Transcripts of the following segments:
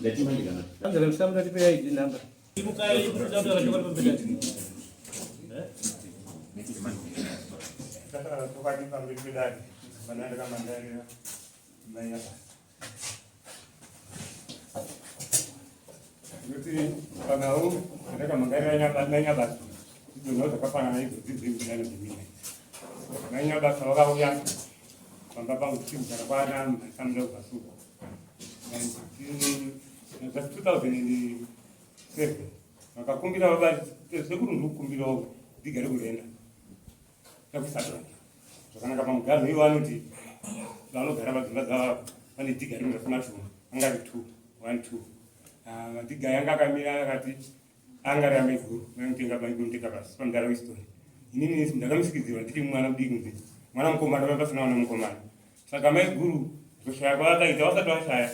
Ndati manje kana. Anzela msamura tipe ID number. Imukai kutaura chokwadi pamberi. Ndakataura chokwadi pamberi pedare. Vana ndakamandarira mai apa. Nekuti panhau ndakamangarira mai Nyabasa idzo nhau dzakafanana idzo dzidzimbirirana dzemina. Mai Nyabasa vakauya pamba pangu tichigara kwana Samira Kubvasuku. 2007 vakakumbira vabati sekuru ndikukumbirawo ndigare kurenda takusadonha zvakanaka pamuganhu ivo vanoti vanogara padzimba dzavo vane dhiga rimwe rasimashoma angari two one two ah, madhiga yanga akamira akati anga ari amaiguru mamutenga maiguru mutenga pasi pamudara westori inini ndakamusikidzirwa ndiri mwana mudiki kunze mwana mukomana vanga pasina mwana mukomana saka maiguru kushaya kwavakaita vasati vashaya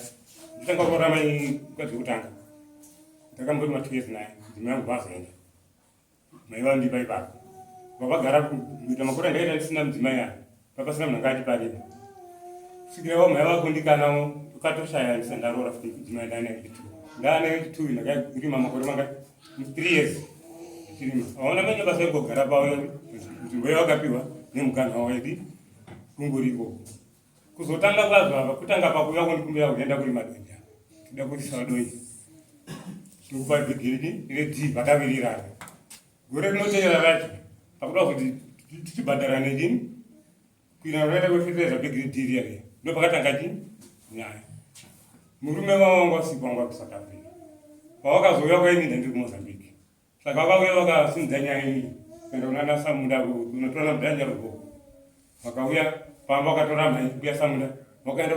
nditanga kuroora mai mukadzi wekutanga ndakamboti ma 2 years naye mudzimai wangu vazoenda Mai vandipa ipapo. Vavagara kuita makore andaita ndisina mudzimai aya. Papasina munhu anga achiparira. Kusvikira wao mai vakundikanawo ukatoshaya ndisina ndaroora futi mudzimai ndaane wechitu. Ndaane wechitu ndakarima makore manga 3 years. Ndichirima. Vaona manje basa rekugara pavo nzvimbo yavakapiwa nemuganhu wavo yedi kungoriko. Kuzotanga kwazvo apa kutanga pakuuya kundikumbira kuti enda kurima donje. Tida kuisa donje. Tikupa bhigiri redhi vakawirirana. Gore rinotevera racho pakuda kuti tichibhadhara nedini kuina rinoenda kwefetereza bhigiri D riya riya. Ndo pakatanga chi nyaya. Murume wavo wanga usiku wanga kuSouth Africa. Pawakazouya kwaini ndandiri kuMozambique. Saka vakauya vakasimudza nyaya iyi kuenda kunana Samuda kunotora namudhara Nyarugo. Vakauya pamba vakatora mai kuya Samuda vakaenda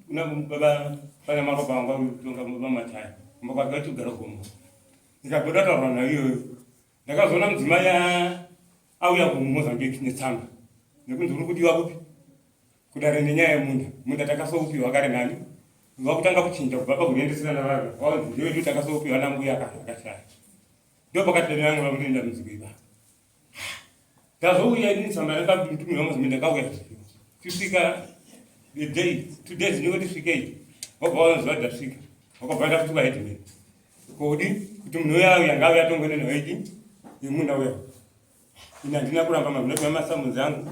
kuna baba pana maropa vanga kutonga baba Mataya kumba kwake vachigara gomo. Ndikabuda taura nayo iyoyo. Ndakazoona mudzimai auya kuMozambique netsamba nekunzi uri kudiwa kupi Kudare nenyaya yemunda, munda takasoupiwa kare nani? Vakutanga kuchinja kubva pakuendesera navave waunzi ndewedu takasoupiwa nambuya kana akashaya. Ndo pakati pedu vangu vakutoenda dambudziko ipa. Ndazouya ini tsamba yakatumira mazimbe ndakauya kusvika the day 2 days ndingoti svikei wabva wanzi vadasvika wakabva ndafuti kwaheadman kodi kuti munhu uya auya ngauya atongwe nenhau idi yemunda uya ini handina kuramba mazvinoti mamasamunzi angu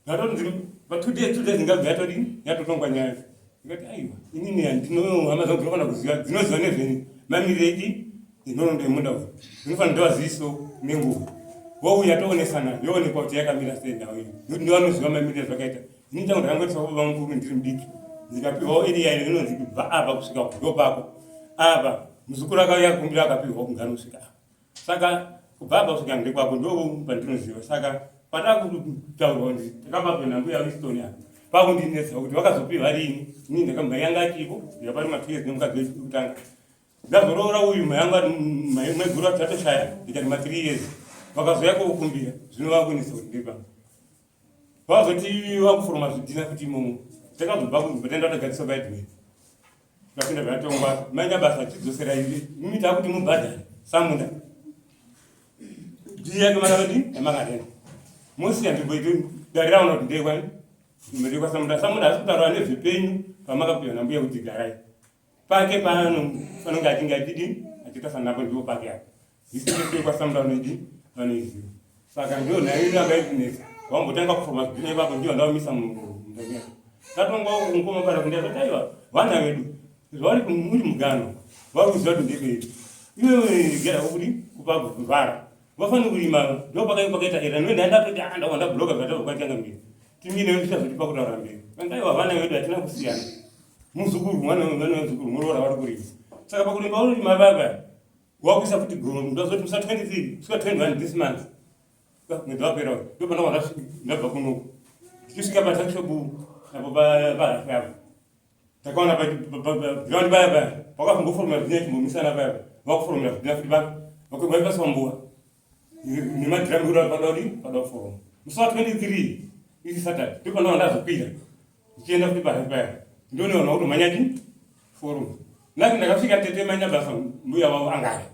Ndatonzi pa 2 days 2 days ngabva yatodini yatotongwa nyaya. Ndikati aiwa inini handino hama dzangu dzinofanira kuziva dzinoziva nezvenyu mamiriro edi nhoroondo yemunda uyu dzinofanira ndovaziviso nenguva wouya toonesana yoonekwa kuti yakamira sei nhau iyi nekuti ndovanoziva mamiriro azvakaita ini changu ndakangoitisa baba mukuru ndiri mudiki ndikapiwawo iriya ino inonzi kubva apa kusvika ndopako apa muzukuru akauya kumbira akapiwawo kungano kusvika apa Saka kubva apa kusvika ndekwako ndo pandinoziva. Saka patakutaurwa kunzi takapapwa nambuya Winston apa pakundinetsa kuti vakazopiwa rini ini ndakamva yanga achiko ndikapari ma 2 years nemukadzi wekutanga ndazoroora uyu mai yangu maiguru ati atoshaya ndikati ma 3 years vakazouya kokukumbira zvino vakunetsa kuti ndiri pano vazoti vakuforoma zvidhina futi imomo takazobva kunzi taenda tagadziswa paedway Tikapinda zvatongwa mai Nyabasa chidzosera iri mimi takuti mubhadhare samunda dhii yake makadii yamakarenda mosiya nzvimbo iti dare raona kuti ndekwani ndekwa samunda samunda asi kutaura nezvepenyu pamakapiwa nambuya kuti garai pake pano panonge achinge achidii achiita sanapo ndipo pake apo Zvisinei kwaSamura vanoidi vanoiziva. Saka ndiyo nhau ino yanga ikunetsa. Wambotanga kufoma zvidhina ipapo ndiyo ndaumisa mundanya. Tatongwa mukoma bara kundati aiwa vana vedu zvauri muri mugano vari kuziva kuti ndekwedu. Iwewe gera kuti kupa kuvhara. Vafanira kurima ndo pakange pakaita era noenda ndatoti ah ndaona ndabloka zvatabva kwatanga mberi. Timire tichazotipa kutaura mberi. Aiwa vana vedu hatina kusiyana. Muzukuru mwana wemuzukuru muroora vari kurima. Saka pakurima uri baba Wakuisa futi gomo ndazoti musa 23 kusvika 21 this month mwedzi wapera uyu ndo pana wandasvika ndabva kunoku ndichisvika patakshop apo paharafu yavo takaona ground paya paya vakafungoforomera zvidhina chimbomisana paya vakuforomera zvidhina futi vaka vakaipaswa mbuwa nemadhiramu kuda pada kudi pada kuforoma musi wa 23 isi saturday ndo pana wandazokwira ndichienda futi paharafu paya ndoniona kutomhanya chi forum nati ndakasvika tete manyabasa mbuya wavo angari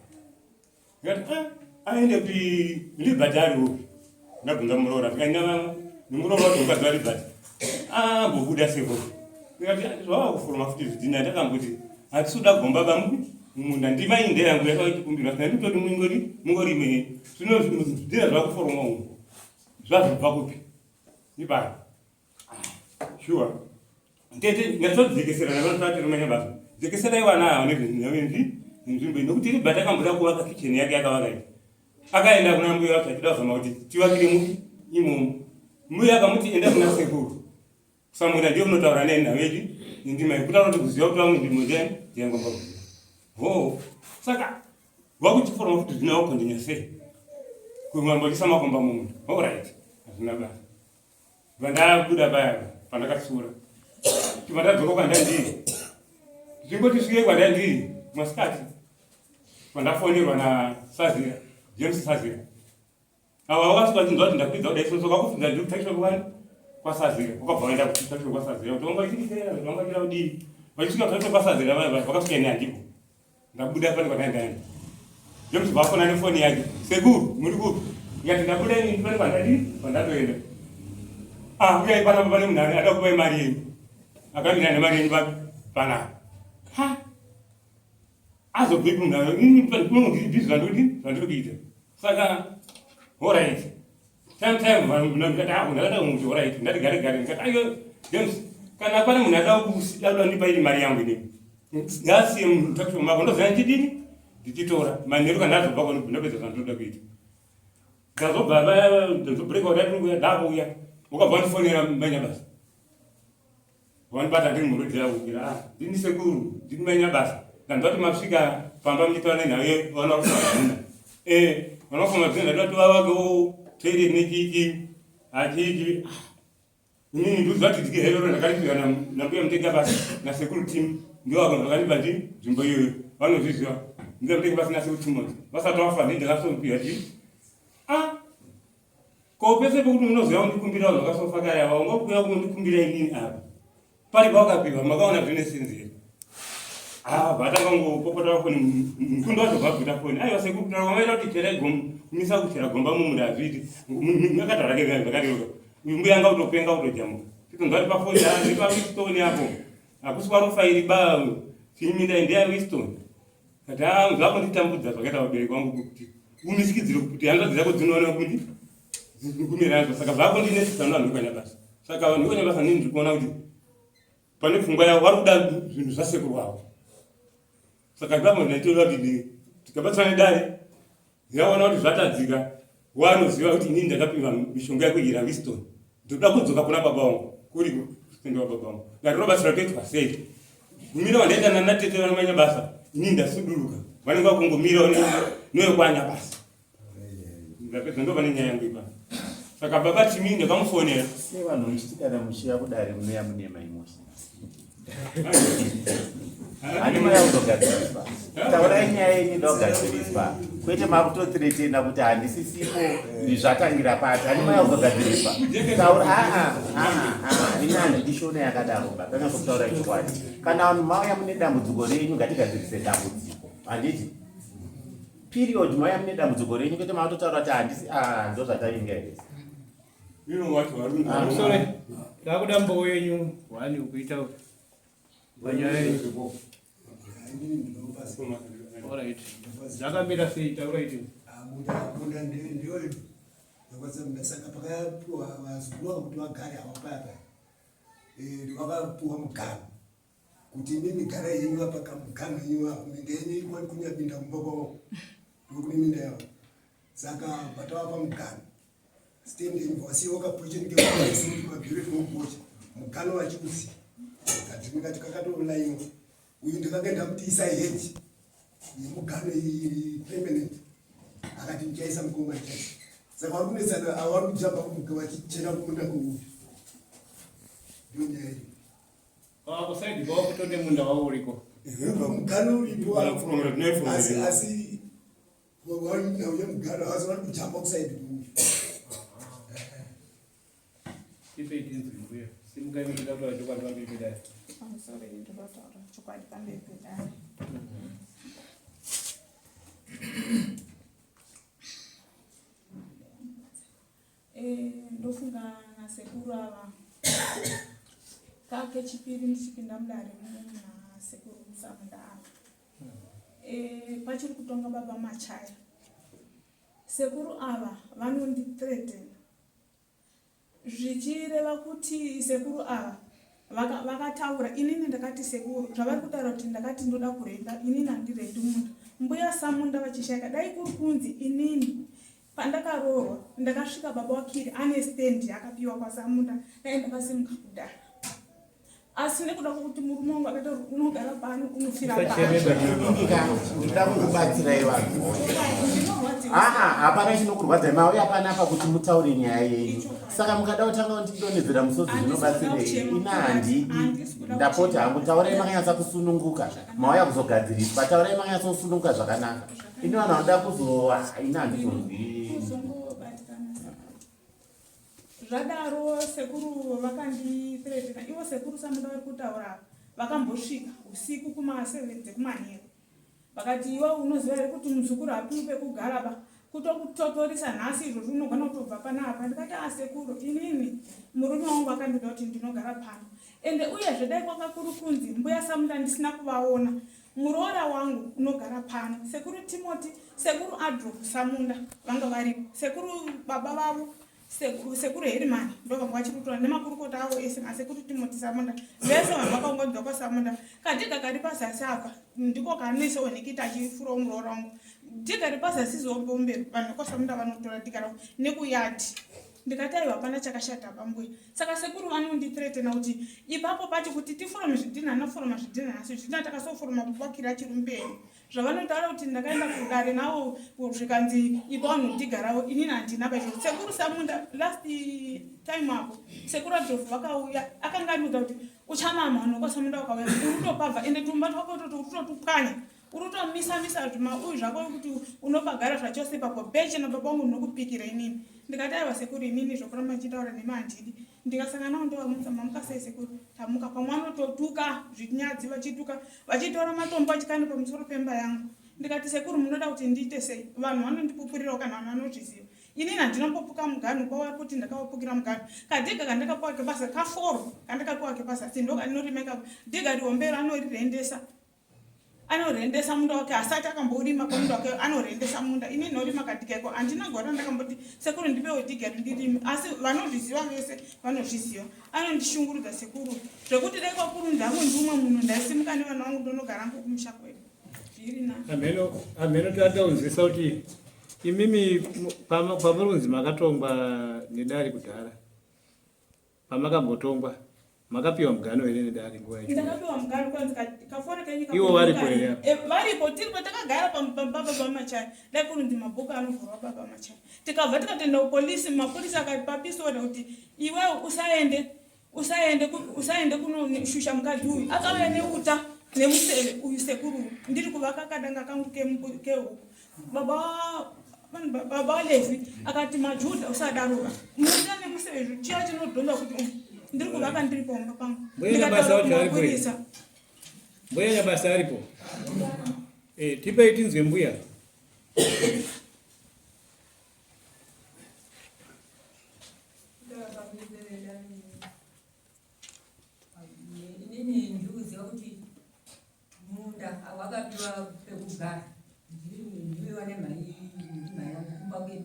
ndikati ah, aende pi libert ari upi ndabvunza muroora ndikanyava nemuroora wacho mukadzi walibert ambobuda ah, sevo ndikati ah, zvava kuforoma futi zvidhina ndakamboti Hatisi kuda gomba ba mumunda ndima iyi ndeyangu yakachikumbirwa saka ndikutoti mungori mungorime zvino zvidhina zvakuforomwa umu zvazvibva kupi ipano sure tete nyatsodzikeserana vanotatirumanya basa dzikeserai vana ava nenzvimbo iyi nokuti iri bata akamboda kuvaka kitchen yake yakavaka iyi akaenda kuna mbuya wacho achida kuzama kuti tivakire mupi imomo mbuya akamuti enda kuna sekuru Samura ndiye unotaura naye nhau yedu nendima iyi kutaura kuti kuziva kuti vamwe nzvimbo ndiani ndiyangomba kuziva ho saka wakuchiforoma kuti zvino wakondinya sei kumambochisa makomba mumunda orit hazvina basa vandabuda paya pandakatsiura chibva ndadzoka kwandandiri ndichingoti svikei kwandandiri masikati pandafonerwa nasazira James Sazira Ava vakasvika vachinzwa kuti ndakwidza kudai so vakufudza ndiri kutakishop kwani kwasazira wakabva waenda kutakishop kwasazira kuti wanga uchidisera kuti wanga uchida kudii vachisvika kutakishop kwasazira vaya vaya vakasvika ini handipo ndabuda pane kwandaenda James vafona nefoni yake sekuru muri kupi ndikati ndabuda ini pane kwandadii kwandatoenda ah uyai panapa pane munhu ada kupai mari yenyu akamira nemari yenyu papi panapa ha azobvepi munhu ayo ini ndizvo zvandiri zvandiri kuita saka horait time time ndikati ah ndakada kumuti horait ndati gare gare ndikati ayo James kana pane munhu ada kuda kundipa ini mari yangu inini ngasiye mutakisho mako ndoziva ndichidini ndichitora manheru kana ndazobva kwanu ndopedza zvandinoda kuita ndazobva ndazobreak out ndati ndakuuya ukabva wandifonera manyabasa Vanibata ndiri muroad yakukwira ah ndini sekuru ndini mai Nyabasa ndanzwa kuti masvika pamba muchitaura nenhau yevana vakufa eh vana vakufa madzina ndati vavakewo toilet nechichi achichi inini ndikuziva kuti ndike herero ndakaripirwa nambuya mutega basa nasekuru team ndivo vakandipa ndi nzvimbo iyoyo vanozviziva mbuya mutega basa nasekuru timothy vasati vafa ndii ndakasopihwa chi ah Ko pese pekuti munoziva kundikumbira vanhu vakasofa kare ava ungakuya kundikumbira inini apa pari pawakapiwa makaona zvine senzi here ah vatanga kungopopota foni mukundo wacho bvabvuta foni aiwa sekuru kutaura kwamaita kuti cherai gomba kumisa kuchera gomba mumunda hazviiti akataura ke zvakareruka uyu mbuya anga kutopenga kutojamuka titonzwa kuti pafoni nepawiston apo hakusi kwarufairi ba chiminda ndeya wiston Kati ah zvakunditambudza zvakaita vabereki vangu kuti umisikidzire kuti hanzvadzi dzako dzinoona kuti kumira saka zvakundinetsa vanhu vekwanyabasa saka vanhu vekwanyabasa nini ndiri kuona kuti pane pfungwa yavo vari kuda zvinhu zvasekuru wavo saka ipapo ndaitoda kuti tikabatsira nedare yaona kuti zvatadzika wanoziva kuti inini ndakapiwa mishonga yekuhira wiston ndoda kudzoka kuna baba vangu kuri kutenda baba vangu ngati robatsira kuitwa sei kumira wandaita nana tete vanomanya basa inini ndasuduruka vanenge vakungomira noyokwanya basa ndapedza ndo pane nyaya yangu ipa saka baba timi ndakamufonera sei vanhu muchiti kana muchiya kudare munoya mune maimotion Hani maya kuzogadziriswa. Taurai nyaya yenyu ndogadziriswa. Kwete makutothreatena kuti handisisipo zvatangira pati. Hani maya kuzogadziriswa. Taura a a a a ini handidi shona yakadaro ba. Tanyatso kutaura chokwadi. Kana vanhu mauya mune dambudziko renyu ngatigadzirise dambudziko. Handiti? Period mauya mune dambudziko renyu kwete makutotaura kuti handisi ah ndozvatavinga here. I'm sorry. Ndakuda mbowo yenyu wani ukuita panyaya yenyu. Alright. Zvakamira sei taura iti. Munda ndiyo ndakwasamunda saka pakapiwa vazukuru vavo kuti vagare havo paya paya eh, vakapiwa muganhu kuti imimi garai yenyu apa kamuganhu yenyu apo minda yenyu iri kunyapinda kumba kwavo ndokune minda yavo saka vatavapa muganhu stand yenyu vasiya wakapocha ndikekuti mabhiro tinopocha muganhu vachikuziva katimika tikakatolaiwa uyu ndakanga ndamuti isai heji yemugano iri permanent akati ndichaisa mukoma ndichaisa saka vari kunetsana ava vari kujamba kumuka vachichera kumunda kweuyu ndiyo nyaya iyo Kusaidi kwavo kutone munda wavo uriko. Mugano uripo asi asi vanauya mugano asi vari kujamba kusaidi kuuyu. Ipe tinzwi mbuya. Simukai muchida kutaura chokwadi pamberi pedare. Pamusoro ndoda kutaura chokwadi pamberi pedare. Eh, ndofunga nasekuru ava kakechipiri ndichipinda mudare muno nasekuru Musamunda ava. Eh, pachiri kutonga baba Machaya. Sekuru ava vanondithreaten zvichireva kuti sekuru ava vakataura vaka inini ndakati sekuru zvavari kutaura kuti ndakati ndoda kurenda inini handirendi munda mbuya samunda vachishaika dai kuri kunzi inini pandakaroorwa ndakasvika baba wakiri ane stand yakapiwa kwasamunda dai ndakasimuka kudhara asi nekuda kwekuti murume wangu akaita kuti unogara pano unofira pano ndida kukubatsirai vanhu aa hapana chinokurwadzai mauya panapa kuti mutaure nyaya yenyu saka mukada kutanga kundidonhedzera musodzi zvinobatsirei ina handidi ndapota hangu taurai makanyatsa kusununguka mauya kuzogadziriswa taurai makanyatsa kusununguka zvakanaka ini vanhu vanoda kuzo ina handizonzwi Zvadaro sekuru vakandithreatena ivo sekuru samuda vari kutaura apa vakambosvika usiku kuma 7 dzekumanheru vakati iwe unoziva here kuti muzukuru hapiwi pekugara ba kutokutotorisa nhasi izvozvi unogona kutobva panapa ndikati asekuru ah, inini murume wangu akandiudza kuti ndinogara pano ende uyezve dai kwanga kuri kunzi mbuya samuda ndisina kuvaona Muroora wangu unogara pano. Sekuru Timothy, sekuru Adolf Samunda vanga varipo. Sekuru baba vavo sekuru, sekuru Herman ndo vanga vachiri kutora nemakurukota avo ese nasekuru Timothy Samunda. Vese vanhu vakaunganidzwa kwaSamunda. Kadhiga kari pazasi apa ndiko kaanoisawo Nikita achifurawo muroora wangu. Dhiga riri pazasi zombombero vanhu vekwaSamunda vanotora dhiga ravo nekuyadhi. Ndikati aiwa hapana chakashata apa mbuya. Saka sekuru vanondithreatena kuti ipapo pacho kuti tiforome zvidhina anoforoma zvidhina nhasi zvidhina takasoforoma kuvakira achiri mupenyu. Zvavanotaura kuti ndakaenda kudare navo zvikanzi ipa vanhu ndigarawo inini handina paizvo. Sekuru Samunda last time apo sekuru Adolf vakauya akanga andiudza kuti uchamama vanhu vekwaSamunda vakauya uri kutopabva ende tumba twako utoto uri kutotupwanya uri kutomisa misa zvimauyu zvako kuti unopagara zvachose ipapo beche nababa vangu ndinokupikira inini ndikati aiwa sekuru inini zvokuramba ndichitaura nemi handidi ndikasangana navo ndovamutsa mamuka sei sekuru tamuka pamwe vanototuka zvinyadzi vachituka vachitora matombo achikanda pamusoro pemba yangu ndikati sekuru munoda kuti ndiite sei vanhu vanondipupurirawo kana vanhu vanozviziva inini handina muganhu kwavari kuti ndakavapukira muganhu kadhiga kandakapiwa kebasa kaforo kandakapiwa kebasa si ndokandinorima ikako dhiga rihombero anorirendesa anorendesa munda wake asati akamborima pamunda wake anorendesa munda ini norima kadhika iko handina gore ndakamboti sekuru ndipewo dhiga ndirime asi vanozviziva vese vanozviziva anondishungurudza sekuru zvekuti dai kwakurunzi hangu ndiumwe munhu ndaisimuka nevana vangu ndonogara hangu kumusha kwedu zviri na amheno amheno tataunzisa kuti imimi pamuri kunzi makatongwa nedare kudhara Pamakambotongwa makapiwa mugano here nedare nguva yacho? Ndakapiwa mugano kwanzi kafora kenyu Ivo varipo here? Eh, varipo tiripo takagara pamba baba Machaya. Dai kurunzi mabhuku anovhurwa baba Machaya. Tikabva tikatoenda kupolisi, mapurisa akatipa peace order kuti iwewe usaende usaende usaende kunoshusha mukadzi uyu. Akauya neuta nemuseve uyu sekuru ndiri kuvaka kadanga kangu kehuku. Baba baba Levi akati maJudha usadarova munoita nemuseve chiya chinodhonza kuti um, ndiri kuvaka ndiri paumba pangu ndikataura mbuya nyabasa aripo eh, tipei tinzwe mbuya Inini ndikuziva kuti munda wakapiwa pekugara ndiwe wane mai ndima yangu kumba kwedu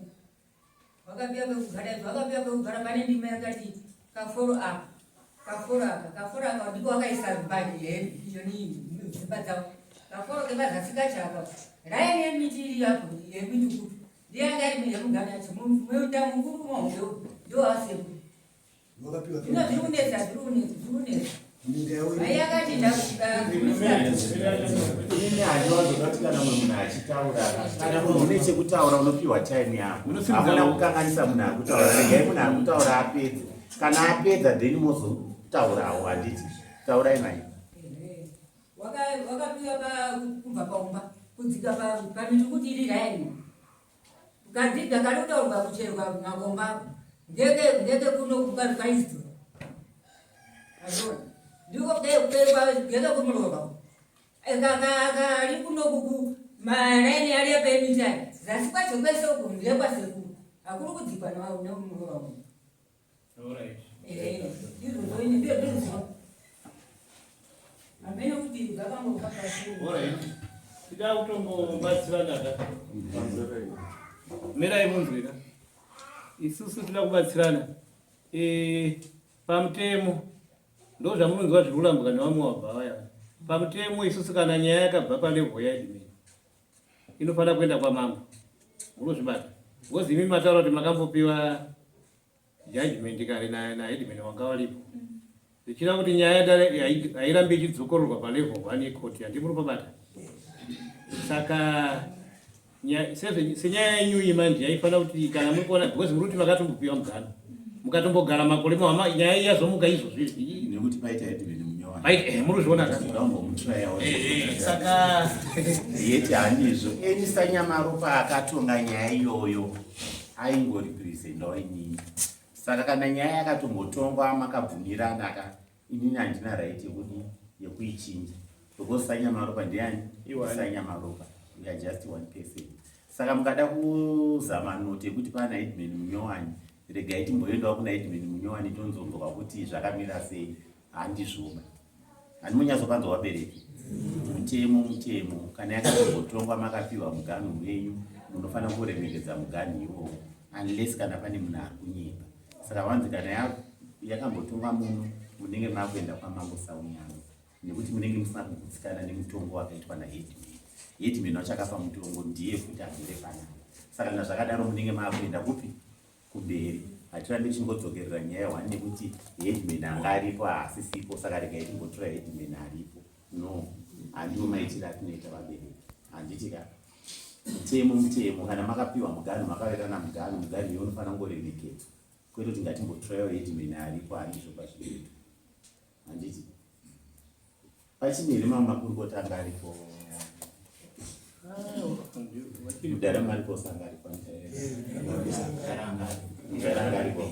wakapiwa pekugara izvo wakapiwa pekugara pane ndima yakati kaforo apa kaforo aka kaforo aka ndiko wakaisa mbani yoni dzimba dzavo kaforo kepazasi kacho apa raini yemiti iri apo yemitukutu ndiye anga iri yemugano yacho munda mukuru mahombe ndowasekuru Zvino zviri kunetsa, zviri kunetsa, zviri kunetsa. Mai yakati Ini handiwazoda kuti kana mumwe munhu achitaura kana munhu une chekutaura unopiwa time yako. Hakuna kukanganisa munhu ari kutaura. Regai munhu ari kutaura apedze. Kana apedza then mozotaurawo handiti. Taurai mai. Wakapiwa kubva paumba kudzika pamitukuti iri raini. Kadhiga kari kutaurwa kucherwa makomba ngeke ngeke kuno kukarukaidzwa. Azona. Ndiko ngeke kumurova. Kari kuno kuku maraini ari apa emiti aya. Zasi kwacho kwese uku ndekwasekuru. Hakuri kudzikwa nemurova uyu. Alright. Eh, ndizvo ndizvo ndizvo. Amene kuti zvakangofamba. Alright. Tida kutombobatsirana ka. Mirai munzwe ka. Isusu tida kubatsirana. Eh, pamutemo ndo zvamunonzwa zviri kurambwa nevamwe vabva vaya. Pamutemo isusu kana nyaya yakabva palevel yaadmin inofanira kuenda kwamambo. Munozvibata. Ngozi imi mataura kuti makambopiwa judgment kare naheadman wanga waripo zvichira kuti nyaya yadare hairambi ichidzokororwa palevel one yecourt handimuri pabata saka senyaya yenyu iyi manje yaifanira kuti kana muri kuona because muri kuti makatombopiwa mugano mukatombogara makore mama nyaya iyi yazomuka izvozvi izvi nekuti paita headman munyowani eh, muri kuzviona ka ndambomutrayawo eh, eh, saka yeti handizvo enisa nyamaropa akatonga nyaya iyoyo aingorepresentawo inini saka kana nyaya yakatombotongwa makabvumirana ka inini handina right yekudi yekuichinja because sanyamaropa ndiani sanyamaropa we are just one person saka mukada kuzama note yekuti pana headman munyowani regai timboendawo kuna headman munyowani tonzonzwa kuti zvakamira sei handizvoba Handimunyatsopanzwa vabereki. Mutemo mutemo, kana yakatombotongwa makapiwa muganhu wenyu, munofanira kuremekedza muganhu iwowo unless kana pane munhu ari kunyepa. Saka vanzi kana yakambotongwa muno munenge makuenda kwamambo Saunyama nekuti munenge musina kugutsikana nemutongo wakaitwa naheadman. Headman wacho akapa mutongo ndiye futi agere panapa. Saka kana zvakadaro munenge makuenda kupi? Kumberi hatirambi tichingodzokerera nyaya one nekuti headman anga aripo haasisipo saka regai timbotora headman aripo no handiwo maitiro atinoita vabereki handiti ka mutemo mutemo kana makapiwa muganhu makaverana muganhu muganhu iwe unofanira kungoremekedzwa kwete kuti ngatimbotorawo headman aripo handizvo pazvinoitwa handiti Pachine here mamwe makurukota anga aripo? Mudhara Marikosi anga aripo. Mudhara anga aripo.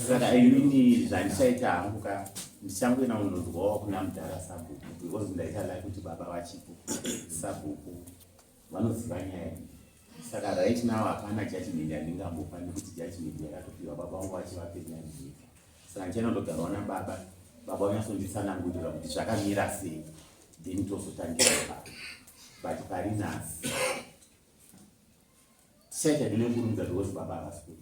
Saka inini zvandichaita hangu ka ndichangoenda kunonzwawo kuna mudhara sabhuku because ndaita like kuti baba vachipo sabhuku vanoziva nyaya iyi. Saka right now hapana judgment yandingambopa nekuti judgment yakatopiwa baba vangu vachivapenya nyika. Saka ndichaenda kundogarawo nababa, baba vanyatsonditsanangurira kuti zvakamira sei then tozotangira ipapo. But pari nhasi tichaita ndinokurumidza because baba havasi kuno.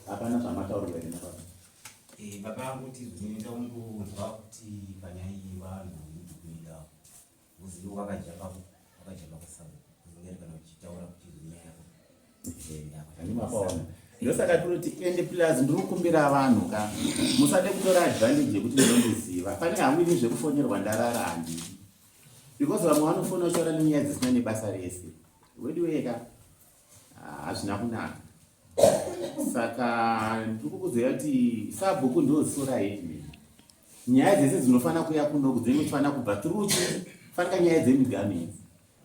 Hapana zvamataurirwa here nababa? Eh, baba vangu kuti zvinoita kungonzwa kuti panyaya iyi vanhu kuenda uzivo vakajamba vakajamba kusabhuku kuzongeri kana uchitaura kuti nyaya yako handimapaona ndosaka tiri kuti ende plus ndiri kukumbira vanhu ka musade kutora advantage yekuti ndinondiziva pane hangu ini zvekufonerwa ndarara handidi because vamwe vanofona vachiora nenyaya dzisina nebasa rese weduweka hazvina kunaka saka ndiri kukuziva kuti sabhuku ndiwo ziso raheadman nyaya dzese dzinofanira kuya kunoku dzinofanira kubva through chi fanika nyaya dzemiganhu idzi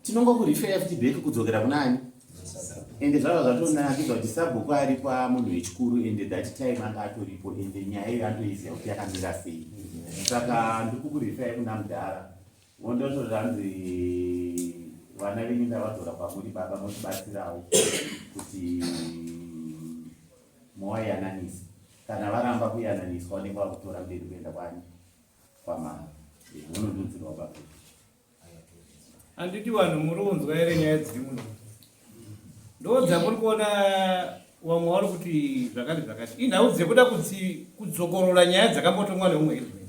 tinongokurifeya futi back kudzokera kuna ani ende zvava zvatonakidza kuti sabhuku aripo amunhu wechikuru ende that time anga atoripo ende nyaya iyo andoiziva kuti yakamira sei saka ndiri kukurifeya kuna mudhara wondozvo zvanzi vana venyu ndavadzora kwamuri baba motibatsirawo kuti mowayananisa kana varamba kuyananiswa vanenge vakutora mberi kuenda kwani kwamambo unondudzirwa baba Handiti vanhu muri kunzwa here nyaya dziri muno? Ndo dzamuri kuona vamwe vari kuti zvakati zvakati. Inhau dzekuda kudzokorora nyaya dzakambotongwa neumwe headman.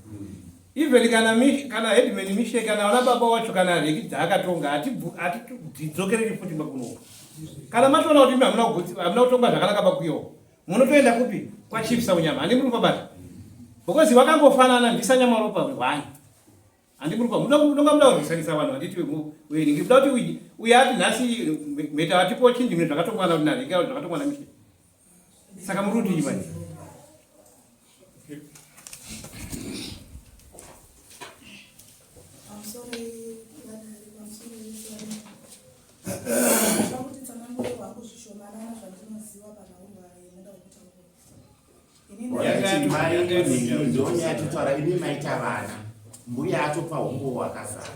Even kana kana headman Mishe kana vana baba wacho kana reki dzaakatonga hatidzokereri futi makunoku. Kana matoona kuti imi hamuna hamuna kutonga zvakanaka pakuyo. Munotoenda kupi? Kwa Chief Saunyama. Handimuri kubata. Because vakangofanana ndisanyamaropa one. Handimuri muda muda muda kurwisanisa vanhu handiti uye ndikuda kuti uye ati nhasi mheta vatipo chinji mune zvakatongwana kuti naringa zvakatongwana mishe. Saka muri kuti manje. Kuti tsanangure hwangu zvishomanana zvandinoziva panhaurwa yemuda wekutaura. Ndonyatitaura imi maita vana mbuya atopa umbowo wakazara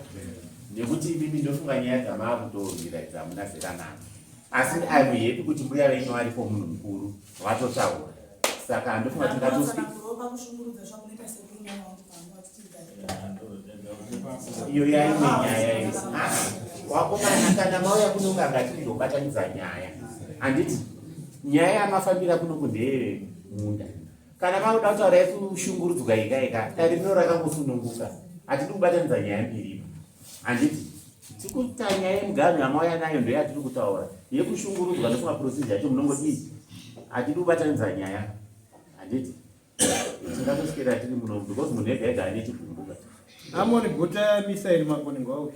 nekuti imimi ndofunga nyaya dzamaakutorwira idzi hamuna zera nadzo asi im happy kuti mbuya venyu varipo munhu mukuru vatotaura saka ndofunga tingatospi Tsanangurawo pakushungurudza zvamunoita sekuru mwana wangu panga. Iyo yaimwe nyaya iyo. Ah, wakomana kana mauya kuno kanga tirizobatanidza nyaya. Handiti nyaya yamafambira kuno kundeye munda. Kana makuda kutaura yekushungurudzwa ika ika, dare rino rakangosununguka. Hatidi kubatanidza nyaya mbiri. Handiti tikuta nyaya yemuganhu yamauya nayo ndoyatiri kutaura. Yekushungurudzwa nekumaprocedure acho munongodii? Hatidi kubatanidza nyaya. Handiti tingatoswera tiri muno because munhu ega ega ane chigumbuka. Amoni guta misa iri makoni ngwauya.